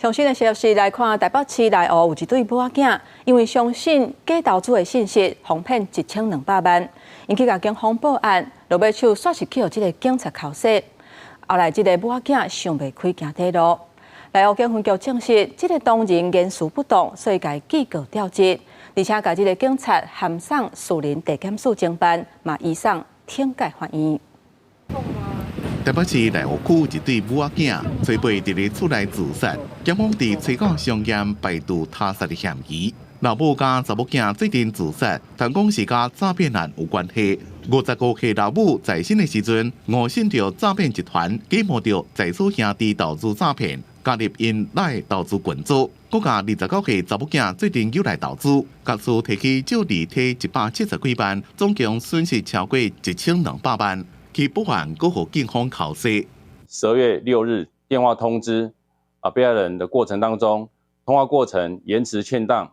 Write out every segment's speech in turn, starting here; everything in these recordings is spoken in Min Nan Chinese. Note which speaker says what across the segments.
Speaker 1: 上新的消息來看，台北市內湖有一對母仔，因為相信假投資的信息，予騙1200萬，𪜶去共警方報案，落尾手煞是去予這个警察剾洗。後來這个母仔想袂開行短路，內湖警分局證實，這个同仁言辭不當，所以共記過調職，而且共這个警察函送士林地檢署偵辦，嘛移送懲戒法院。
Speaker 2: 台北市內湖區一對母仔囝，初八佇咧厝內自殺，檢方佇吹到上嚴排除他殺的嫌疑。老母佮查某囝做陣自殺，傳講是佮詐騙案有關係。55歲老母在審的時陣，誤信著詐騙集團，假冒著在所兄弟投資詐騙，加入𪜶來投資群組。閣共29歲查某囝做陣誘來投資，各自提起借利提170幾萬，總共損失超過1200萬。去報案，閣予警方剾洗。
Speaker 3: 12月6日電話通知啊被害人的過程當中，通話過程言辭欠當，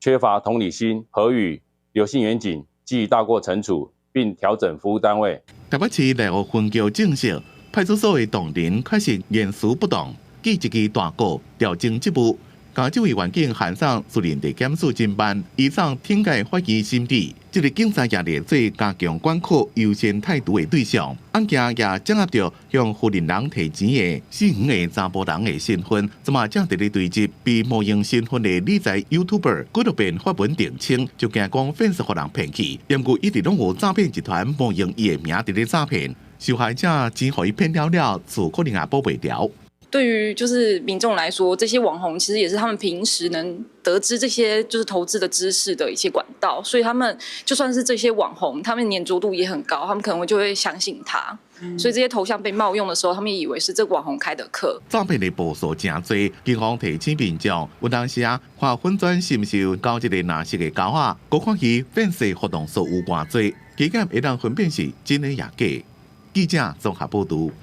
Speaker 3: 缺乏同理心，核予劉姓員警記大過懲處，並調整服務單位。
Speaker 2: 台北市內湖分局證實，派出所的同仁確實言辭不當，記一支大過，調整職務。共這位員警函送士林地檢署偵辦，移送懲戒法院審理。這个警察也列做加強管控、優先態度的對象。案件也掌握著向富人人提錢的四五个查埔人的身份，這馬正佇咧追緝被冒用身份的理財 YouTuber，幾落遍發文澄清，就驚講粉絲予人騙去。毋過一直攏有詐騙集團冒用伊的名佇咧詐騙，受害者錢予伊騙了了，厝可能也保袂牢。
Speaker 4: 對於就是民眾來說，這些網紅其實也是他們平時能得知這些就是投資的知識的一些管道，所以他們就算是這些網紅，他們黏著度也很高，他們可能就會相信他。所以這些頭像被冒用的時候，他們也以為是這個網紅開的課。
Speaker 2: 詐騙的步數誠濟，警方提醒民眾，有當時啊，看粉專是毋是有交一个藍色的勾仔，閣看伊粉絲活動數有偌濟，加減會當分辨是真的抑假。記者綜合報導。